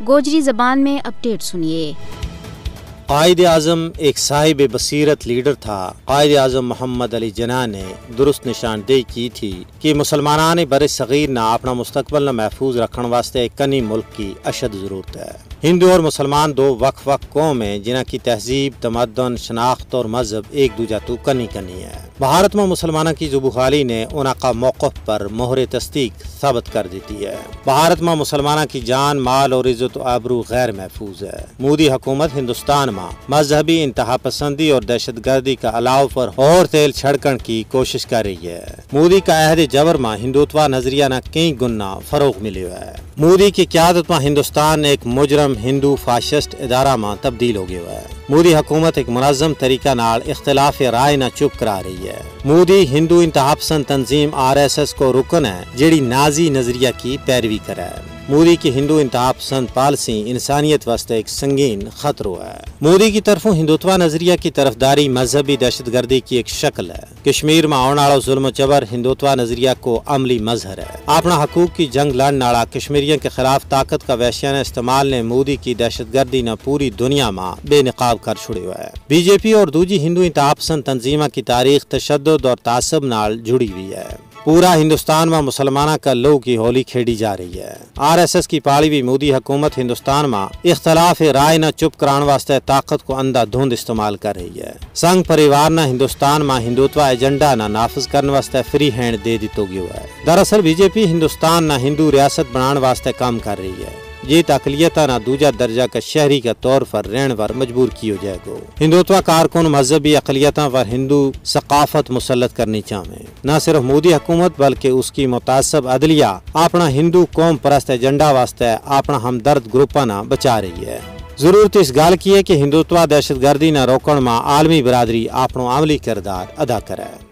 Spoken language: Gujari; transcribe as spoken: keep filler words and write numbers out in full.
گوجری زبان میں اپڈیٹ سنیے۔ قائد اعظم ایک صاحب بصیرت لیڈر تھا۔ قائد اعظم محمد علی جناح نے درست نشاندہی کی تھی کہ مسلمانان بر صغیر نا اپنا مستقبل نا محفوظ رکھن واسطے کنی ملک کی اشد ضرورت ہے۔ ہندو اور مسلمان دو وقت وقت قوم ہیں جنہاں کی تہذیب، تمدن، شناخت اور مذہب ایک دوجہ تو کنی کنی ہے۔ بھارت ما مسلماناں کی زبوخالی نے انہاں کا موقف پر مہر تصدیق ثابت کر دیتی ہے۔ بھارت ما مسلماناں کی جان، مال اور عزت و آبرو غیر محفوظ ہے۔ مودی حکومت ہندوستان ما مذہبی انتہا پسندی اور دہشت گردی کا علاو پر اور تیل چھڑکن کی کوشش کر رہی ہے۔ مودی کا عہد جبر ما ہندوتوا نظریہ نا کئی گنا فروغ ملیو ہے۔ مودی کی قیادت ما ہندوستان ایک مجرم ہندو فاشسٹ ادارہ ما تبدیل ہو گیو ہے۔ مودی حکومت ایک منظم طریقہ نال اختلاف رائے نا چپ کرا رہی ہے۔ مودی ہندو انتہا پسند تنظیم آر ایس ایس کو رکن ہے جیڑی نازی نظریہ کی پیروی کرے۔ مودی کی ہندو انتہا پسند پالیسی انسانیت واسطے ایک سنگین خطرو ہے۔ مودی کی طرفوں ہندوتوا نظریہ کی طرفداری مذہبی دہشت گردی کی ایک شکل ہے۔ کشمیر ما آؤن آڑو ظلم و جبر ہندوتوا نظریہ کو عملی مظہر ہے۔ اپنا حقوق کی جنگ لڑن آڑا کشمیریوں کے خلاف طاقت کا وحشیانہ استعمال نے مودی کی دہشت گردی نا پوری دنیا ما بے نقاب کر چھڑیو ہے۔ بی جے پی اور دوجی ہندو انتہا پسند تنظیماں کی تاریخ تشدد اور تعصب نال جڑی ہوئی ہے۔ پورا ہندوستان ما مسلماناں کا لو کی ہولی کھیڈی جا رہی ہے۔ آر ایس ایس کی پاڑی ہوئی مودی حکومت ہندوستان ما اختلاف رائے نا چپ کران واسطے طاقت کو اندھا دھند استعمال کر رہی ہے۔ سنگھ پریوار نا ہندوستان ما ہندوتوا ایجنڈا نا نافذ کرن واسطے فری ہینڈ دے دتو گیو ہے۔ دراصل بی جے پی ہندوستان نا ہندو ریاست بنان واسطے کام کر رہی ہے۔ جیت اقلیتاں نا دوجا درجہ کا شہری کا طور پر رہن پر مجبور کیو جائے گو۔ ہندوتوا کارکن مذہبی اقلیتاں پر ہندو ثقافت مسلط کرنی چاہویں۔ نہ صرف مودی حکومت بلکہ اس کی متعصب عدلیہ اپنا ہندو قوم پرست ایجنڈا واسطے اپنا ہمدرد گروپاں نا بچا رہی ہے۔ ضرورت اس گل کی ہے کہ ہندوتوا دہشت گردی نا روکن ما عالمی برادری اپنو عملی کردار ادا کرے۔